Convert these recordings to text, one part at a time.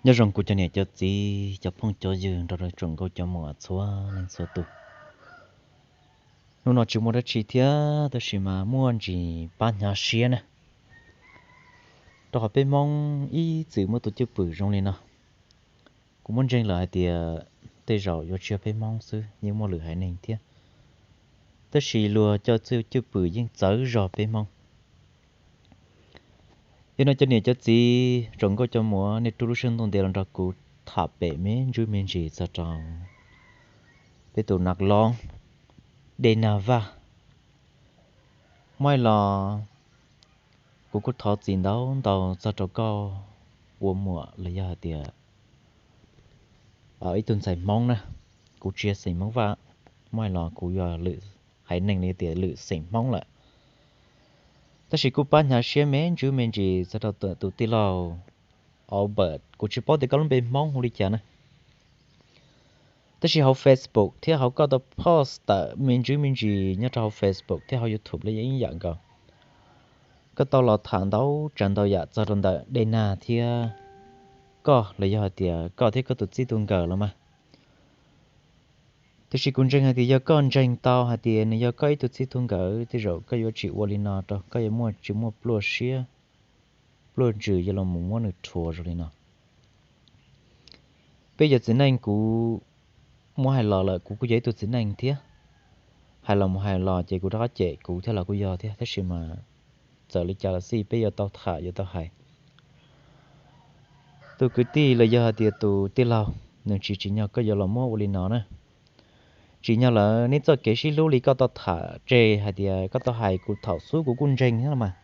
Nyob zoo kuv cov niam cov txiv, cov phooj cov ywg nrog rau tsoom nkauj cov muam txhua leej txhua tus. Hnub no tsis muaj dab tsi thiab, tab sis mas muaj ntsis pab hnyav siab na, rau qhov peb Hmoob ib txwm muaj tus cwj pwm zoo li no. Kuv muab ntseeg lawm hais tias tej zaum yuav tsis yog peb Hmoob xwb, yeej muaj lwm haiv neeg thiab, tab sis luag cov cwj pwm yeej txawv zog peb Hmoob. Yog no cov niam cov txiv, tsoom nkauj cov muam, nej rub lub siab ntuj nti los nrog kuv tham pem me ntsis me ntsis txog rau peb tus nas loos Dej Nag Vaj. Muaj hais los kuv kuj thov txim ntau ntau txog rau koj ua muam los yog hais tias ib tug ntxhais Hmoob na. Kuv tsis yog xeem Hmoob Vaj, muaj hais los kuv yog lwm haiv neeg li tias lwm xeem Hmoob lawm. Tab sis kuj pab hnyav siab me ntsis me ntsis txog rau tus tij laug Albert, kuv tsis paub tias koj lub npe Hmoob hu li cas na. Tab sis hauv Facebook thiab hauv koj tau post tawm me ntsis me ntsis nyob rau hauv Facebook thiab hauv YouTube los yeej ib yam nkaus. Koj tau los tham ntau tsav ntau yam txog rau ntawm Dej Nag thiab koj los yog hais tias koj thiab koj tus txij tus nkawm los mas. Tiam sis kuv ntseeg hais tias yog koj ntseeg tau hais tias nws yog koj ib tug txij tug nkawm, tej zaum koj yuav tsis ua li no rau, koj yuav muaj tsis muaj pluaj siab pluaj ntsws yuav los mus muab nws rhuav zoo li no. Peb yog txiv neej, kuv muab hais los lawm kuv kuj yog ib tug txiv neej thiab. Hais los mus hais los ces kuv rov qab cem kuv thiab los kuj yog thiab, tab sis mas txawm li cas los xij peb yuav tau tham yuav tau hais. Tus kwv tij los yog hais tias tus tij laug, nws tsis tsim nyog koj yuav los muab ua li no na. Tsim nyog lawm neb txoj kev sib hlub li koj tau tham tseg hais tias koj tau hais kuv thaum xub kuv kuj ntseeg thiab los mas.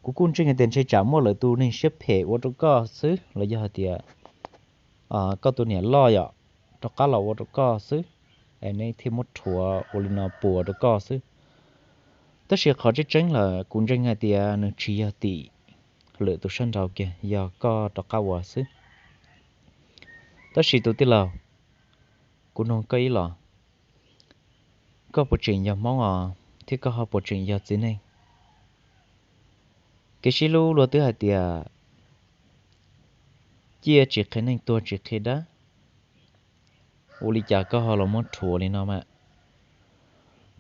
Kuv kuj ntseeg hais tias ntshe tsam muaj lawv tus neeg siab phem ua rau koj xwb los yog hais tias koj tus niam loj yom, rov qab los ua rau koj xwb, es neb thiaj muab rhuav ua li no puas rau koj xwb. Tab sis qhov tseeb tseeb lawm kuv ntseeg hais tias nws tsis yog tim lwm tus sab nraud kiag, yog koj rov qab ua xwb. Tab sis tus tij laug, kuv nug koj ib los, koj puas tseem yog Hmoob os, thiab koj ho puas tseem yog txiv neej? Kev sib hlub luag twb hais tias ciaj tsis qhia neeg, tuag tsis qhia dab. Ua li cas koj ho los muab rhuav li no mas?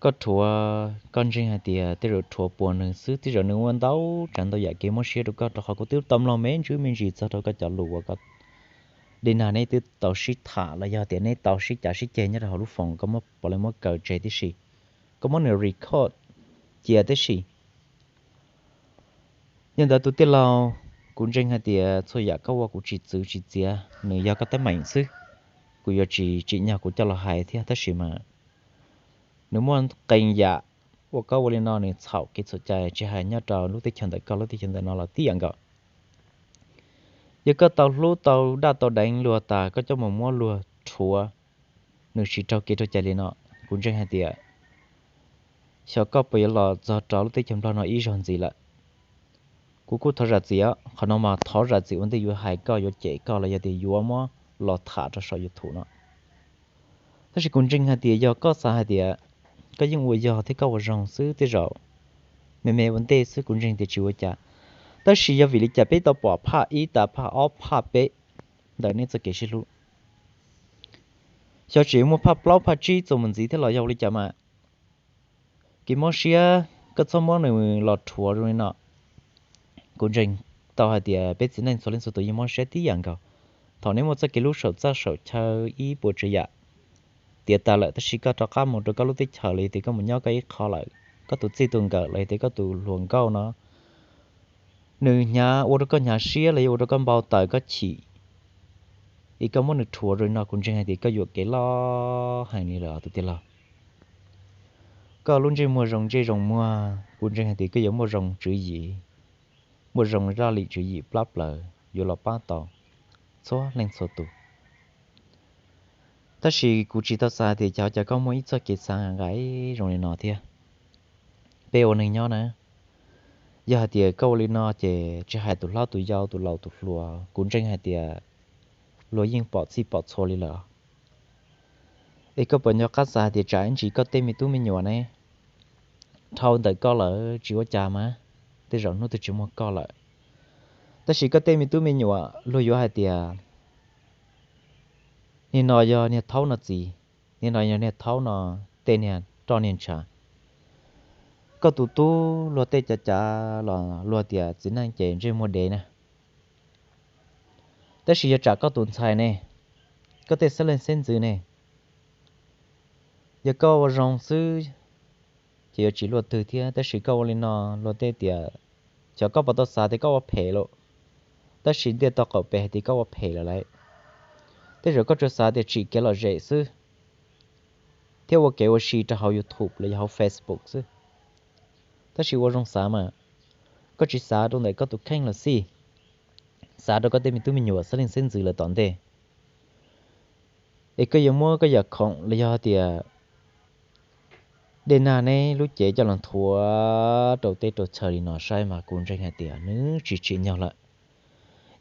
Koj rhuav, koj ntseeg hais tias tej zaum rhuav puas nws xwb, tej zaum nws ua ntau tsav ntau yam kev mob siab rau koj, rau qhov kuv twb tau mloog me ntsis me ntsis txog rau koj cov lus uas koj, Dej Nag, neb twb tau sib tham los yog tias neb tau sib cav sib ceg nyob rau hauv lub foos, koj muab puav leej muab kaw tseg tib si, koj muab nws record cia tib si. Yog ntawd tus tij laug, kuv ntseeg hais tias txhua yam koj ua kuv tsis txwv tsis txiav, nws yog koj teeb meem xwb. Kuv yuav tsis tsim nyog kuv coj los hais thiab, tab sis mas nws muaj qee yam uas koj ua li no nws txhaum kev txhaum cai, tsis hais nyob rau lub teb chaws ntawm koj lub teb chaws ntawm no los tib yam nkaus. Yog koj tau hlub tau daj tau deev luag tas koj coj mus muab luag rhuav, nws tsis raug kev raug cai li no, kuv ntseeg hais tias xyov koj puas yuav los txog rau lub teb chaws Nplog no ib zaug ntxiv lawm. Kuv kuj thov zam txim os, qhov no mas thov zam txim ua ntej yuav hais koj yuav cem koj los yog tias yuav muab los tham rau saum YouTube no. Tab sis kuv ntseeg hais tias yog koj xav hais tias koj yeej ua yog thiab koj ua zoo xwb, tej zaum me me ua ntej xwb kuv ntseeg tias tsis ua cas. Tab sis yog vim li cas peb tau pom phaj ib tas phaj ob phaj peb ntawm neb txoj kev sib hlub, xyov tseem muaj phaj plaub phaj tsib txuas mus ntxiv thiab los yog ua li cas mas? Kev mob siab koj txhob muab nws los rhuav zoo li no. Kuv ntseeg tau hais tias peb txiv neej txhua leej txhua tus yeej mob siab tib yam nkaus. Thaum neb muaj txoj kev hlub saum txaj saum chaw ib puas tsav yam tiav tas lawm, tab sis koj rov qab mus rau koj lub teb chaws los yog tias koj mus nyob koj ib qho lawm, koj tus txij tus nkawm los yog tias koj tus hluas nkauj no, nws hnyav ua rau koj hnyav siab los yog ua rau koj npau taws koj chim, es koj muab nws rhuav zoo li no, kuv ntseeg hais tias koj yuam kev loj heev li lawm tus tij laug. Koj lub ntsej muag zoo ntsej zoo muag, kuv ntseeg hais tias koj yuav muaj zoo tswv yim, muaj zoo zaj li tswv yim plab plaws yuav los pab tau txhua leej txhua tus. Tab sis kuv tsis tau xav tias cas cas koj muaj ib txoj kev xav nqaim zoo li no thiab. Peb ua neeg nyob na, yog hais tias koj ua li no ces tsis hais tus hlob tus yau tus laus tus hluas, kuv ntseeg hais tias luag yeej pom txhij pom txhua li lawm. Es koj puas nco qab xav hais tias tsam ib ntsis koj tej me tub me nyuam ne dhau ntawm koj lawm tsis ua cas mas, tej zaum hnub twg tsis muaj koj lawm. Tab sis koj tej me tub me nyuam luag yuav hais tias, niag no yog niag thaub no txiv, niag no yog niag thaub no tej niag roj niag ntshav. Koj tus tub luag tej cav cav los luag tias txiv neej ces ntsej muag dev na. Tab sis yog tsam koj tus ntxhais ne, koj tej xeeb leej xeeb ntxwv ne, yog koj ua zoo xwb ces yuav tsis luaj twg thiab. Tab sis koj ua li no, luag tej tias, xyov koj puas tau xav tias koj ua phem lawm, tab sis ntiaj teb qaum pem hais tias koj ua phem lawm lauj. Tej zaum koj tsuas xav tias tsim kev lom zem xwb thiab ua kev ua si rau hauv YouTube los yog hauv Facebook xwb. Tab sis ua zoo xav mas, koj tsis xav rau ntawm koj tus kheej los xij, xav rau koj tej me tub me nyuam xeeb leej xeeb ntxwv lawm tom ntej. Es koj yuav muab koj yam khoom los yog tias dej nag neb lub cev coj los nthuav rau teb rau chaw li no saib mas kuv ntseeg hais tias nws tsis tsim nyog lawm.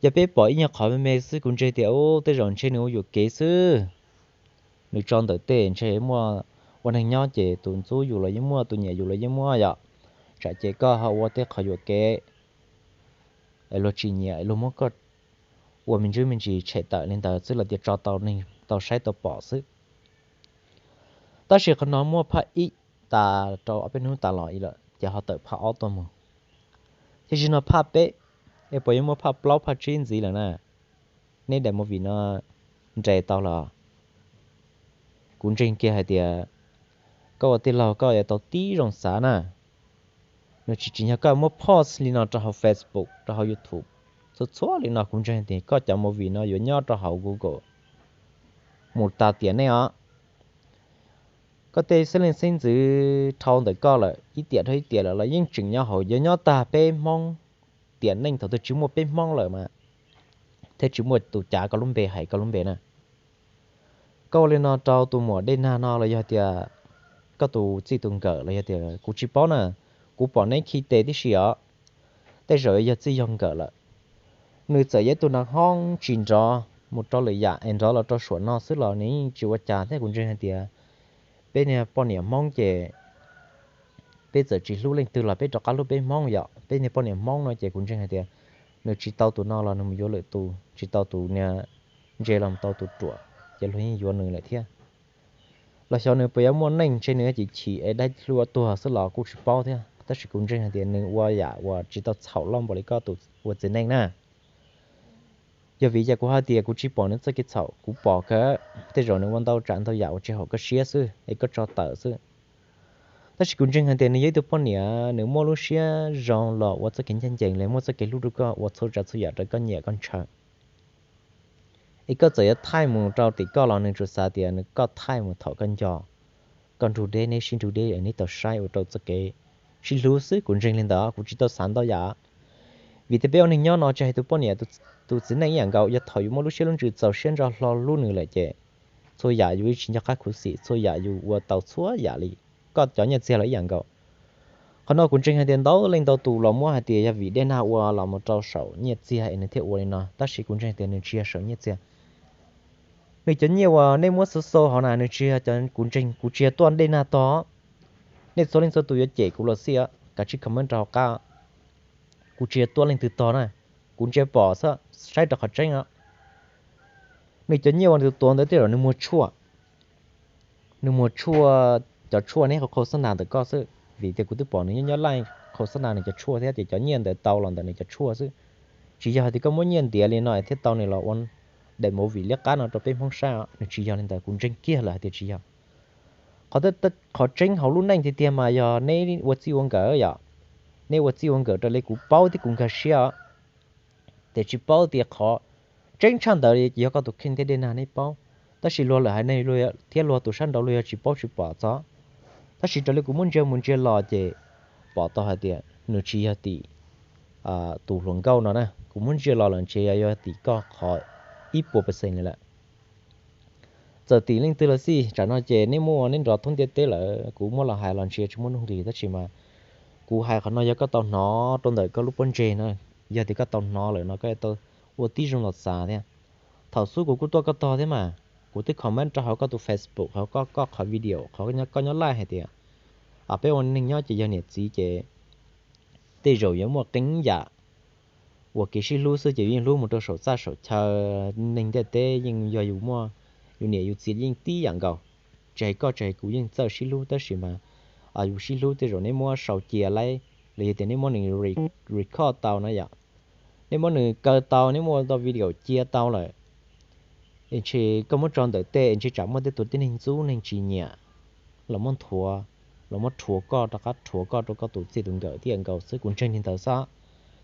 Yog peb pom ib nyuag qhov me me xwb kuv ntseeg tias ub tej zaum ntshe nws ua yuam kev xwb. Nws tso ntawm tej ntshe muaj ua neeg nyob ces tus ntxub yus los yeej muaj, tus nyiam yus los yeej muaj yom. Tsam ces koj ho ua tej qhov yuam kev luag tsis nyiam, luag muab koj ua me ntsis me ntsis tshem tawm li ntawd xwb los tias tso tau neeg tau saib tau pom xwb. Tab sis qhov no muaj phaj ib tas rau ob peb hnub tas los lawm ces ho tawm phaj ob tuaj mus. Ces zaum no phaj peb, es puas yuav muaj phaj plaub phaj tsib ntxiv lawm na? Neb daim movie no nres tau los? Kuv ntseeg kiag hais tias koj ua tij laug koj yuav tau tib zoo xav na. Nws tsis tsim nyog koj muab post li no rau hauv Facebook rau hauv YouTube txhua txhua li no, kuv ntseeg tias koj cov movie no yuav nyob rau hauv Google mus tas tiam neej os. Koj tej xeeb leej xeeb ntxwv dhau ntawm koj lawm ib tiam dhau ib tiam lawm los yeej tseem nyob hauv, yuav nyob tag peb Hmoob tiam neej thaum twg tsis muaj peb Hmoob lawm mas thiab tsis muaj tus cav koj lub npe hais koj lub npe na. Koj ua li no rau tus muam dej nag no los yog tias koj tus txij tus nkawm los yog tias kuv tsis paub na, kuv pom neb khi tes tib si os. Tej zaum yog txij yog nkawm lawm. Nws txawm yog ib tug nas hoob tsis nrov mus rau lwm yam es nrov los rau suam no xwb los nws yeej tsis ua cas thiab. Kuv ntseeg hais tias peb niag poj niam Hmoob ces peb txawm tsis hlub leej twg los peb rov qab hlub peb Hmoob yom. Peb niag poj niam Hmoob no ces kuv ntseeg hais tias nws tsis tau tus no los nws mus yuav lwm tus, tsis tau tus niag ntse los mus tau tus ruam, ces luag yeej yuav nws lawm thiab. Los xyov nws puas yuav muaj neej, ntshe nws yuav chim chim es dab hlua tuag xwb los kuj tsis paub thiab. Tab sis kuv ntseeg hais tias nws ua yam uas tsis tau txhaum loj npaum li koj tus ua txiv neej na. Yog vim cas kuv hais tias kuv tsis pom nws txoj kev txhaum? Kuv pom kawg, tej zaum nws ua ntau tsav ntau yam uas tsis haum koj siab xwb es koj tso tawm xwb. Tab sis kuv ntseeg hais tias nws yog ib tug poj niam, nws muaj lub siab zoo los ua txoj kev ncaj ncees li, muaj txoj kev hlub rau koj, ua txhua tsav txhua yam raws koj nyiam koj ntshaw. Es koj txawm yuav thaij mus rau tim koj los nws tsuas xav tias nws koj thaij mus thaum koj nco, koj nrug deb, neb sib nrug deb es neb tau saib ua rau txoj kev sib hlub xwb. Kuv ntseeg li ntawd, kuv tsis tau xav ntau yam. Vim tias peb ua neeg nyob no tsis hais tus poj niam, tus txiv neej ib yam nkaus, yog thaum yus muaj lub siab lub ntsws txaus siab ntso hlo hlub nws lawm ces txhua yam yus yeej tsis nco qab khuv xim, txhua yam yus ua tau txhua yam li. Koj cov nyiaj txiag los ib yam nkaus. Qhov no kuv ntseeg hais tias ntau leej ntau tus los muab hais tias yog vim dej nag ua los mus rau saum nyiaj txiag es nws thiaj ua li no, tab sis kuv ntseeg tias nws tsis yog saum nyiaj txiag. Nws cov nyiaj uas nej muab xauv xauv hauv na, nws tsis yog, kuv ntseeg kuv tsis yog tuaj dej nag tog. Nej txhua leej txhua tus yuav cem kuv los xij, kav tsij comment rau hauv qab. Kuv tsis yog tuaj leej twg tog na, kuv ntsia pom xwb, saib rau qhov tseeb os. Nws cov nyiaj uas nws tuav ntawd tej zaum nws muag tshuaj, nws muag tshuaj, cov tshuaj neb qhau qhau xab nas ntawm koj xwb, vim tias kuv twb pom nws nyob nyob live qhau xab nas nws cov tshuaj thiab, ces cov nyiaj ntawd tau los ntawm nws cov tshuaj xwb. Tsis yog hais tias koj muab nyiaj ntiav li no thiaj tau nws los ua daim movie liab qab no rau peb Hmoob saib, nws tsis yog li ntawd, kuv ntseeg kiag lawm hais tias tsis yog. Qhov, qhov tseeb hauv lub neej tiag tiag mas yog neb ua txij ua nkawm yom, neb ua txij ua nkawm raws li kuv paub thiab kuv nkag siab os. Ces tsis paub tias qhov tseeb tshaj ntawd yog koj tus kheej thiab dej nag neb paub, tab sis luag lwm haiv neeg thiab luag tus sab nraud luag yog tsis paub tsis pom txog. Tab sis raws li kuv muab ntsia mus ntsia los ces pom tau hais tias nws tsis yog tim tus hluas nkauj no na, kuv muab ntsia los lawm ntshe yog tim koj qhov ib puas percent li lawm. Txawm tim leej twg los xij, tsam no ces neb muaj neb nrov thoob ntiaj teb lawm, kuv muab los hais los ntshe tsis muaj nuj nqis, tab sis mas kuv hais qhov no yog koj tau hnov rau ntawm koj lub pob ntseg no, yog tias koj tau hnov lawm no koj yuav tau ua tib zoo los xav thiab. Thaum xub kuv kuj tuaj koj tog thiab mas, kuv twb comment rau hauv koj tus Facebook, hauv koj, koj qhov video, qhov koj nyob live hais tias peb ua neeg nyob ces yog niam txiv ces tej zaum yuav muaj qee yam uas kev sib hlub xwb ces yeej hlub mus rau saum txaj saum chaw, neeg ntiaj teb yeej yog yus muaj, yus niam yus txiv yeej tib yam nkaus. Tsis hais koj tsis hais kuv yeej txawj sib hlub, tab sis mas yus sib hlub tej zaum neb muab sau cia lawm, los yog tias neb muab nws record tau no yom, neb muab nws kaw tau, neb muab ua tau video cia tau lawm, es ntshe koj muab tso ntawm tej es ntshe tsam muaj tej tus tib neeg ntxub neeg tsis nyiam los muab nthuav, los muab rhuav koj, rov qab rhuav koj rau koj tus txij tus nkawm tib yam nkaus xwb. Kuv ntseeg li ntawd xwb.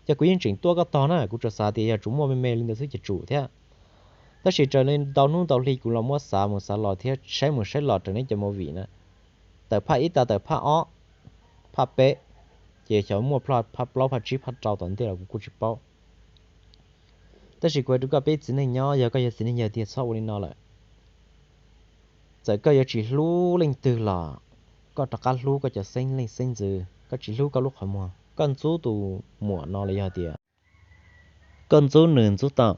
Ces kuv yeej tseem tuaj koj tog na, kuv tsuas xav tias yog tsuas muaj me me li ntawd xwb ces tsum thiab. Tab sis raws li ntau hnub ntau hli kuv los muab xav mus xav los thiab saib mus saib los raws neb cov movie na, tawm phaj ib tas tawm phaj ob, phaj peb, ces xyov muaj phaj plaub phaj tsib phaj rau tom ntej los kuv kuj tsis paub. Tab sis kuv hais rau koj peb txiv neej nyob, yog koj yog txiv neej yawg tiag txhob ua li no lawm. Txawm koj yuav tsis hlub leej twg los koj rov qab hlub koj cov xeeb leej xeeb ntxwv, koj tsis hlub koj lub qhov muag, koj ntxub tus muam no los yog tias koj ntxub nws ntxub tau,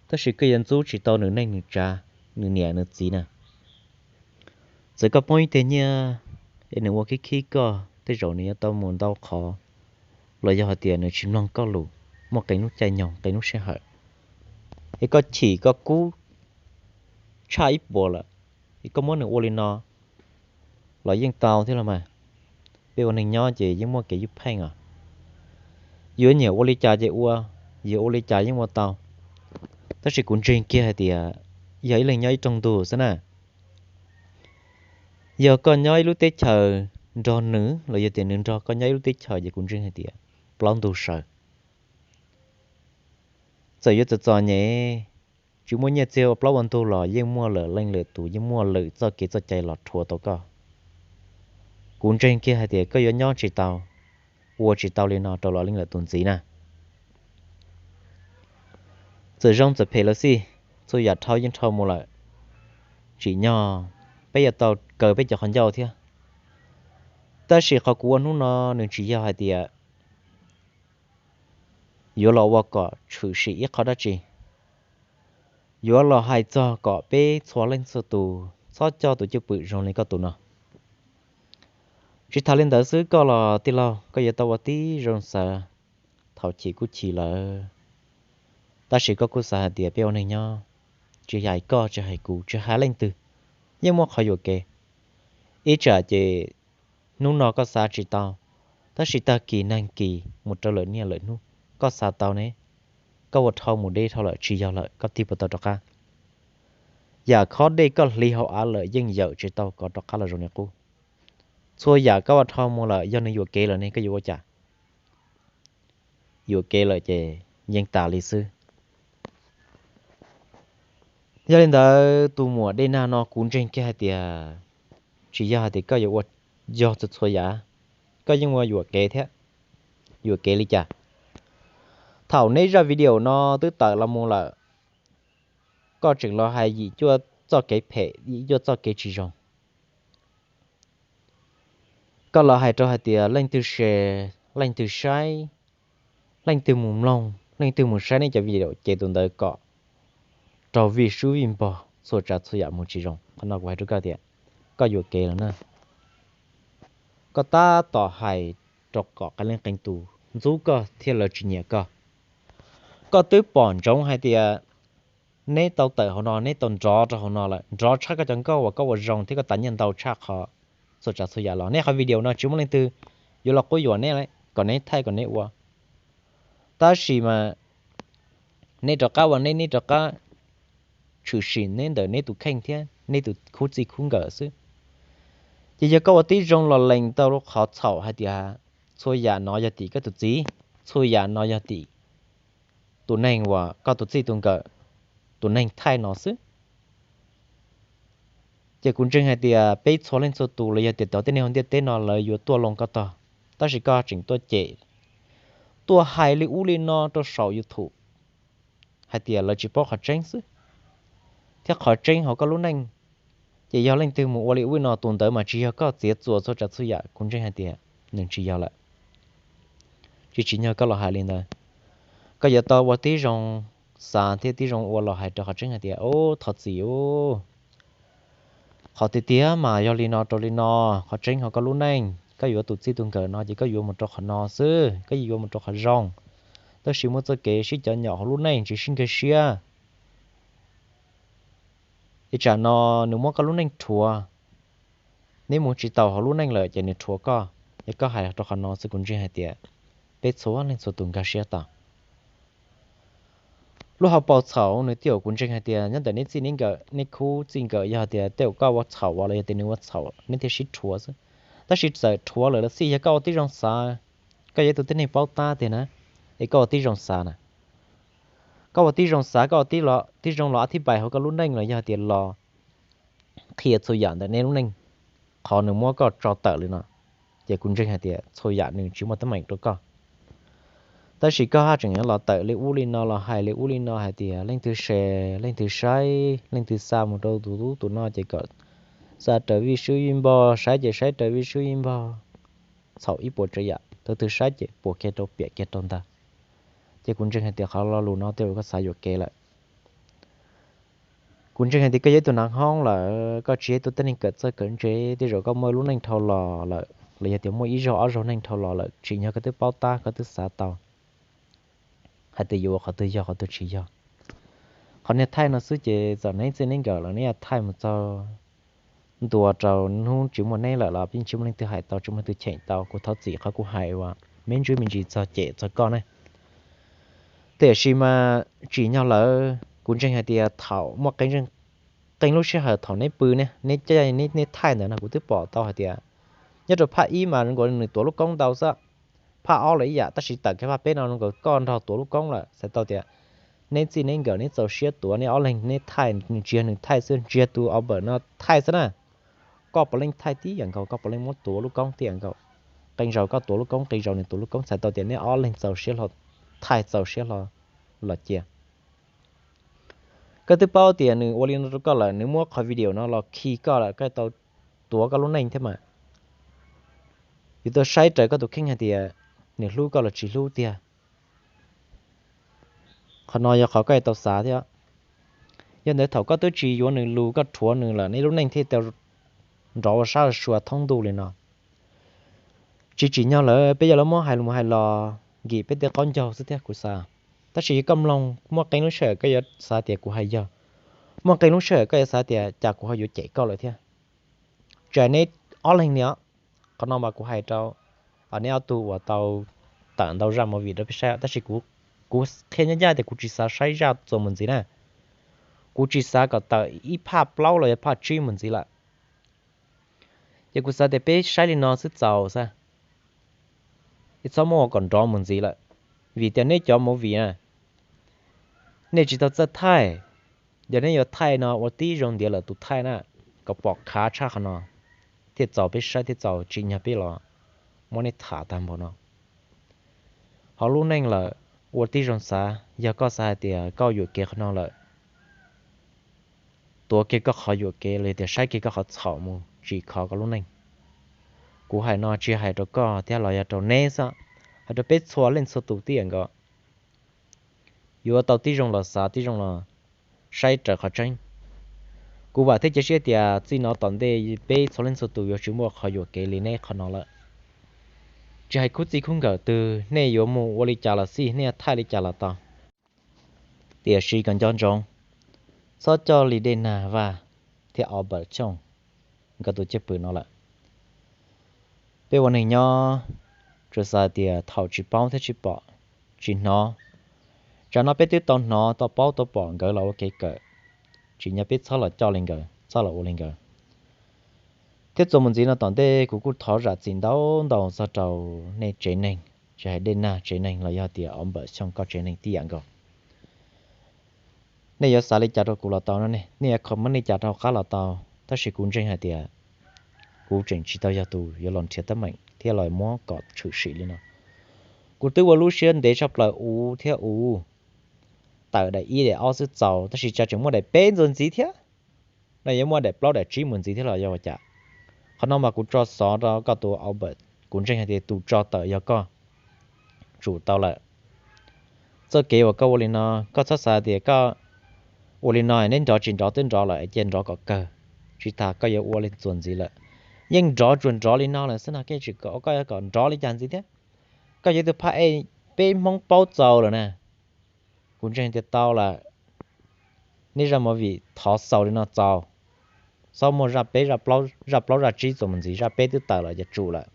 tab sis koj yuav ntxub tsis tau nws neej nws tsav, nws niam nws txiv na. Txawm koj poob ib teg nyiaj es nws ua khib khib koj, tej zaum nws yuav tau mus ntau qhov, los yog hais tias nws tsis mloog koj lus, muaj qee lub caij nyoog qee lub sij hawm es koj chim koj kub tshaj ib puas lawm, es koj muab nws ua li no los yeej tau thiab los mas. Peb ua neeg nyob ces yeej muaj kev ywj pheej os. Yuav nyiam ua li cas ces ua, yuav ua li cas yeej ua tau. Tab sis kuv ntseeg kiag hais tias yog ib leeg nyob ib rooj ntug xwb na. Yog koj nyob ib lub teb chaws nrog nws los yog tias nws nrog koj nyob ib lub teb chaws ces kuv ntseeg hais tias plaub ntug sawv. Txawm yuav txom txom nyem, tsis muaj nyiaj txiag ua plaub ua ntug los yeej muaj lwm leej lwm tus, yeej muaj lwm txoj kev txoj cai los rhuav tau koj. Kuv ntseeg kiag hais tias koj yuav nyob tsis tau, ua tsis tau li no rau lwm leej lwm tus ntxiv na. Txawm zoo txawm phem los xij, txhua yam dhau yeej dhau mus lawm. Tsim nyog peb yuav tau kaw peb cov qhov ncauj thiab. Tab sis qhov kuv ua hnub no nws tsis yog hais tias yuav los ua kom tshwm sim ib qho dab tsi, yuav los hais txog kom peb txhua leej txhua tus txhob coj tus cwj pwm zoo li koj tus no. Tsis tas li ntawd xwb, koj los tij laug koj yuav tau ua tib zoo xav, thaum chim kuj chim lawm, tab sis koj kuj xav hais tias peb ua neeg nyob, tsis hais koj tsis hais kuv tsis hais leej twg, yeej muaj qhov yuam kev. Ib tsam ces hnub no koj xav tsis tau, tab sis tag kis nag kis mus rau lwm niaj lwm hnub koj xav tau ne, koj ua dhau mus deb dhau lawm tsis yog lawm koj tig puas tau rov qab. Yam khob dej koj hliv hauv av lawm yeej yawm tsis tau kom rov qab los zoo li qub. Txhua yam koj ua dhau mus lawm yog nws yuam kev lawm ne koj yuav ua cas? Yuam kev lawm ces yeej tas li xwb. Yog li ntawd tus muam Dej Nag no kuv ntseeg kiag hais tias tsis yog hais tias koj yuav ua yog txhua txhua yam, koj yeej ua yuam kev thiab. Yuam kev li cas? Thaum neb zaj video no twb tawm los mus lawm, koj tseem los hais yim cuaj txoj kev phem yim cuaj txoj kev tsis zoo. Koj los hais rau hais tias leej twg share, leej twg saib, leej twg mus mloog, leej twg mus saib neb cov video ces tus ntawd kom raug vij sub vij npog txhua tsav txhua yam mus tsis zoo. Qhov no kuv hais rau koj tias koj yuam kev lawm na. Koj tab tom hais rau kom qee leej qee tus ntxub koj thiab lawv tsis nyiam koj. Koj twb pom ntsoov hais tias neb tau tawm hauv no, neb tau nrov rau hauv no lawm, nrov tshaj koj cov nkauj uas koj ua zoo thiab koj tas nyiaj ntau tshaj qhov txhua tsav txhua yam los. Neb qhov video no tsis muaj leej twg yuav los quab yuam neb kom neb thaij kom neb ua. Tab sis mas neb rov qab ua neb, neb rov qab tshwm sim neb ntawm neb tus kheej thiab neb tus khub txij khub nkawm xwb. Ces yog koj ua tib zoo los lees tau qhov txhaum hais tias txhua yam no yog tim koj tus txiv, txhua yam no yog tim tus neeg uas koj tus txij tus nkawm, tus neeg thaij no xwb. Ces kuv ntseeg hais tias peb txhua leej txhua tus los yog tias cov tib neeg hauv ntiaj teb no lawv yuav tuaj loo koj tog, tab sis koj tseem tuaj cem, tuaj hais li ub li no rau saum YouTube hais tias lawv tsis paub qhov tseeb xwb, thiab qhov tseeb hauv koj lub neej. Ces yog leej twg mus ua li ub li no tus ntawd mas tsis yog koj txiav txuas txhua tsav txhua yam, kuv ntseeg hais tias nws tsis yog lawm. Tsis tsim nyog koj los hais li ntawd, koj yuav tau ua tib zoo xav thiab tib zoo ua los hais rau qhov tseeb hais tias, Ub, thov txim ub, qhov tiag tiag mas yog li no rau li no, qhov tseeb hauv koj lub neej koj yuav tus txij tus nkawm no ces koj yuav mus rau qhov no xwb, koj yuav mus rau qhov zoo. tab sis muaj txoj kev sib cov nyom hauv lub neej tsis sib nkag siab. Es tsam no nws muab koj lub neej rhuav, neb mus tsis taus hauv lub neej lawm ces nws rhuav koj. Yog koj hais rau qhov no xwb kuv ntseeg hais tias peb txhua leej txhua tus nkag siab tau. Lub hauv paus txhaum nws twb yog kuv ntseeg hais tias nyob ntawm neb txij neb nkawm, neb khub txij nkawm, yog tias tej zaum koj ua txhaum los yog tias nws ua txhaum neb thiaj sib rhuav xwb. Tab sis txawm rhuav lawm los xij yog koj ua tib zoo xav, koj yog ib tug tib neeg paub tab tiag na, es koj ua tib zoo xav na. Koj ua tib zoo xav, koj ua tib zoo los a thib pais hauv koj lub neej los yog tias los qhia txhua yam ntawm neb lub neej, qhov nws muab koj tso tawm li no, ces kuv ntseeg hais tias txhua yam nws tsis muaj teeb meem rau koj. Tab sis koj haj tseem yuav los tawm li ub li no los hais li ub li no hais tias leej twg se, leej twg saib, leej twg xa mus rau tus tub tus no ces kom xa raws vij sub vij npog, saib ces saib raws vij sub vij npog. Txhaum ib puas tsav yam, tus twg saib ces puas kiag rau piam kiag rau ntag. Ces kuv ntseeg hais tias qhov lo lus no tej zaum koj xav yuam kev lawm. Kuv ntseeg hais tias koj yog ib tug nav hoob lawm, koj tsis yog ib tug tib neeg kawm txawj kawm ntse, tej zaum koj muaj lub neej dhau los lawm los yog tias muaj ib zaug ob zaug neej dhau los lawm, tsim nyog koj twb paub tab koj twb xav tau hais tias yuav ua qhov twg yog qhov twg tsis yog. Qhov niag thaij no xwb ces txawm neb txij neb nkawm los neb thaij mus txog ntua rau hnub tsis muaj neb lawm los yeej tsis muaj leej twg hais tau, tsis muaj leej twg cheem tau. Kuv thov txim qhov kuv hais uas me ntsis me ntsis txog cem txog koj ne. Tiam sis mas tsim nyog lawm, kuv ntseeg hais tias thaum muaj qee lub sij hawm thaum neb pw, neb caij neb thaij ntawd no kuv twb pom tau hais tias nyob rau phaj ib mas zoo nkaus nws tuav lub koob ntau xwb. Phaj ob los ib yam, tab sis tawm kiag phaj peb no zoo nkaus koj nrog tuav lub koob lawm, txhais tau tias neb txij neb nkawm neb txaus siab tuav, neb ob leeg neb thaij, nws tsis yog nws thaij xwb, nws tsis yog tus Albert no thaij xwb na. Koj puav leej thaij tib yam nkaus, koj puav leej muab tuav lub koob tib yam nkaus. Qee zaus koj tuav lub koob, qee zaus nws tuav lub koob, txhais tau tias neb ob leeg txaus siab hlo thaij, txaus siab hlo los cia. Koj twb paub tias nws ua li no rau koj lawm, nws muab qhov video no los khi koj lawm, koj tau tuav koj lub neej thiab mas. Yus tau saib raws koj tus kheej hais tias nws hlub koj los tsis hlub tiag. Qhov no yog qhov koj tau xav thiab. Yog ntawd thaum koj twb tsis yuav nws lus, koj rhuav nws lawm, neb lub neej thiaj tau nrov ua sab ua sua thoob ntuj li no. Tsis tsim nyog lawm, peb yog lawv muab hais lus hais los nkim peb tej qaub ncaug xwb thiab kuv xav. Tab sis koj mloog muaj qee lub sij hawm koj yuav xav tias kuv hais yog, muaj qee lub sij hawm koj yuav xav tias cas kuv ho yuav cem koj lawm thiab. Tsis hais neb ob leeg li os, qhov no mas kuv hais rau neb ob tug uas tau tawm ntau zaj movie rau peb saib, tab sis kuv, kuv qhia ncaj ncaj tias kuv tsis xav saib zaj txuas mus ntxiv na. Kuv tsis xav kom tawm ib phaj plaub los yog phaj tsib mus ntxiv lawm. Ces kuv xav tias peb saib li no xwb txaus xwb, es txhob muab ua kom nrov mus ntxiv lawm. Vim tias neb cov movie na, nej tsis tau txawj thaij. Yog neb yuav thaij no ua tib zoo ntiav lawm tus thaij na, kom pom khav tshaj qhov no thiaj txaus peb saib thiaj txaus, tsim nyog peb los muab nej tham tag npaum no. Hauv lub neej lawm, ua tib zoo xav, yog koj xav hais tias koj yuam kev qhov no lawm, tuav kiag koj qhov yuam kev los yog tias saib kiag koj qhov txhaum mus tsim kho koj lub neej. Kuv hais no tsis hais rau koj thiab los yog rau neb xwb, hais rau peb txhua leej txhua tus tib yam nkaus. Yuav tau tib zoo los xav, tib zoo los saib raws qhov tseeb. Kuv vam thiab cia siab tias txij no tom ntej peb txhua leej txhua tus yuav tsis muaj qhov yuam kev li neb qhov no lawm. Tsis hais khub txij khub nkawm twg, nej yuav mus ua li cas los xij, nej yuav thaij li cas los tau, tiam sis kom nco ntsoov, txhob coj li Dej Nag Vaj thiab Albert Xyooj nkawd tus cwj pwm no lawm. Peb ua neeg nyob, tsuas xav tias thaum tsis paub thiab tsis pom, tsis hnov, tsam no peb twb tau hnov tau paub tau pom nkawd los ua kev kawm, tsim nyog peb txhob los coj li nkawd, txhob los ua li nkawd. Thiab txuas mus ntxiv no tom ntej kuv kuj thov zam txim ntau ntau txog rau nej tsev neeg, tsis hais Dej Nag tsev neeg los yog tias Albert Xyooj koj tsev neeg tib yam nkaus. Nej yuav xav li cas rau kuv los tau no ne, nej yuav comment li cas rau hauv qab los tau, tab sis kuv ntseeg hais tias kuv tseem tsis tau yog tus yuav los nrhiav teeb meem thiab los muab kom tshwm sim li no. Kuv twb ua lub siab ntev tshaj plaws uv thiab uv, tawm daim ib daim ob xwb txaus, tab sis tsam tseem muaj daim peb ntxuav ntxiv thiab, no yuav muaj daim plaub daim tsib mus ntxiv thiab los yog ua cas. Qhov no mas kuv tso xov rau koj tus Albert, kuv ntseeg hais tias tus tso tawm yog koj tsum tau lawm. Txoj kev uas koj ua li no, koj txhob xav tias koj ua li no neb nrov tsis nrov twb nrov lawm es cia nrov kom kawg, tsis tas koj yuav ua li ntxuav ntxiv lawm. Yeej nrov tsuas nrov li no lawm xwb no, koj tsis kom, koj yuav kom nrov li cas ntxiv thiab? Koj yog ib tug phaj ej peb Hmoob paub txaus lawm na. Kuv ntseeg tias tau lawm, nej zaj movie thov xaus li no txaus, txhob muaj zaj peb, zaj plaub zaj tsib txuas mus ntxiv, zaj peb twb tawm los ces tsum lawm.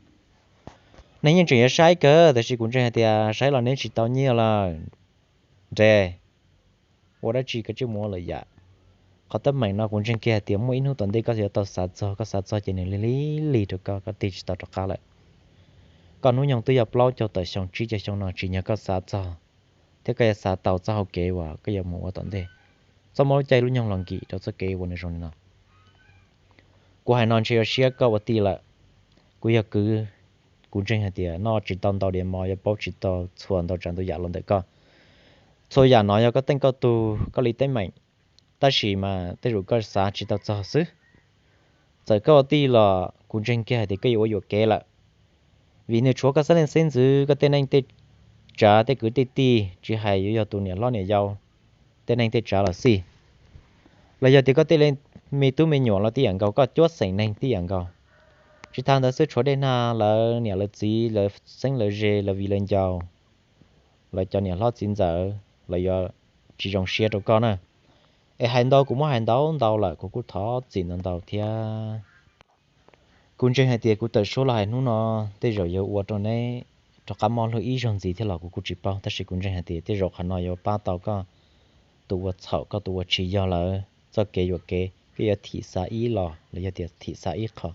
Neeg yeej tseem yuav saib kawg, tab sis kuv ntseeg hais tias saib los neb tsis tau nyiaj lawm, nres, ua dab tsi koj tsis muaj lawm yam. Qhov teeb meem no kuv ntseeg kiag hais tias muaj ib hnub tom ntej koj yuav tau xav txog, koj xav txog ces nws lig lig lig rau koj, koj tig tsis tau rov qab lawm. Koj hnub nyoog twb yog plaub caug tawm xyoo tsib caug xyoo no tsim nyog koj xav txog thiab koj yuav xav tau txoj hau kev uas koj yuav mus ua tom ntej. Txhob muab lub caij lub nyoog los nkim rau txoj kev ua nws zoo li no. Kuv hais no ntshe yuav siab koj ua tij lawm. Kuv yog kwv, kuv ntseeg hais tias noj tsis tau ntau diav mov yuav paub tsis tau txhua ntau tsav ntau yam los ntawm koj. Txhua yam no yog koj teej koj tug, koj li teeb meem, tab sis mas tej zaum koj xav tsis tau txog xwb. Txawm koj ua tij los kuv ntseeg kiag hais tias koj yuav ua yuam kev lawm, vim nws tshuav koj xeeb leej xeeb ntxwv, koj tej neej tej tsav, tej kwv tej tij, tsis hais yuav yog tus niam hlob niam yau, tej neej tej tsav los xij, los yog tias koj tej me tub me nyuam los tib yam nkaus, koj cuab xeem neeg tib yam nkaus. Tsis tas ntawd xwb, tshuav dej nag lawv niam lawv txiv lawv xeeb lawv ze lawv viv lawv ncaus, lawv cov niam hlob txiv ntxawm los yuav tsis zoo siab rau koj na. Es hais ntau kuv muab hais ntau ntau lawm, kuv kuj thov txim ntau ntau thiab. Kuv ntseeg hais tias kuv tawm suab los hais hnub no tej zaum yuav ua rau neb rov qab mob luag ib zaug ntxiv thiab los kuv kuj tsis paub, tab sis kuv ntseeg hais tias tej zaum qhov no yuav pab tau koj tus ua txhaum, koj tus ua tsis yog lawm txoj kev yuam kev, koj yuav thim xav ib los los yog tias thim xav ib qho,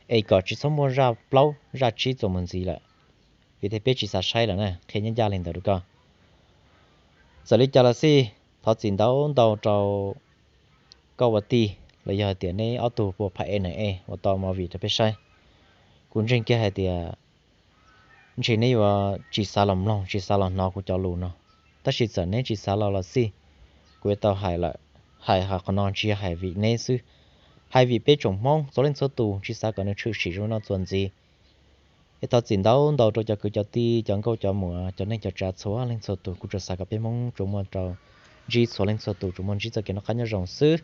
es kom tsis txhob muaj zaj plaub zaj tsib txuas mus ntxiv lawm, vim tej peb tsis xav saib lawm na, qhia ncaj ncaj li ntawd rau koj. Txawm li cas los xij, thov txim ntau ntau rau koj ua tij los yog hais tias neb ob tug puas pham e na e uas tau movie rau peb saib. Kuv ntseeg kiag hais tias ntshe neb yuav tsis xav los mloog tsis xav los hnov kuv cov lus no, tab sis txawm neb tsis xav los los xij, kuv yuav tau hais lawm. Hais qhov no tsis yog hais vim neb xwb, hais vim peb tsoom Hmoob txhua leej txhua tus tsis xav kom nws tshwm sim zoo no txuas ntxiv. Es thov txim ntau ntau rau cov kwv cov tij, cov nkauj cov muam, cov neej cov tsav txhua leej txhua tus, kuv tsuas xav kom peb Hmoob tsuas muaj rau ntsib txhua leej txhua tus, tsuas muaj ntsib txoj kev noj qab nyob zoo xwb.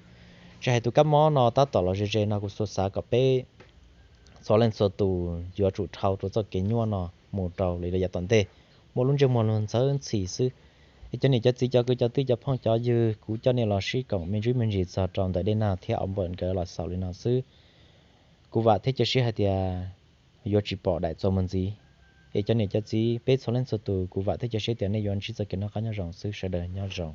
Tsis hais tus kab mob no tab tom los ze ze no, kuv tsuas xav kom peb txhua leej txhua tus yuav tsum dhau rau txoj kev nyuaj no mus rau li yav tom ntej, muaj lub ntsej muag luag ntxhawb ntxhi xwb. Es cov niam cov txiv, cov kwv cov tij, cov phooj cov ywg, kuv coj nej los sib koom me ntsis me ntsis txog rau ntawm Dej Nag thiab Ob Npawm nkawd los xaus li no xwb. Kuv vam thiab cia siab hais tias yuav tsis pom daim txuas mus ntxiv. Es cov niam cov txiv, peb txhua leej txhua tus, kuv vam thiab cia siab tias nej yuav ntsib txoj kev noj qab nyob zoo xwb. Sawv daws nyob zoo.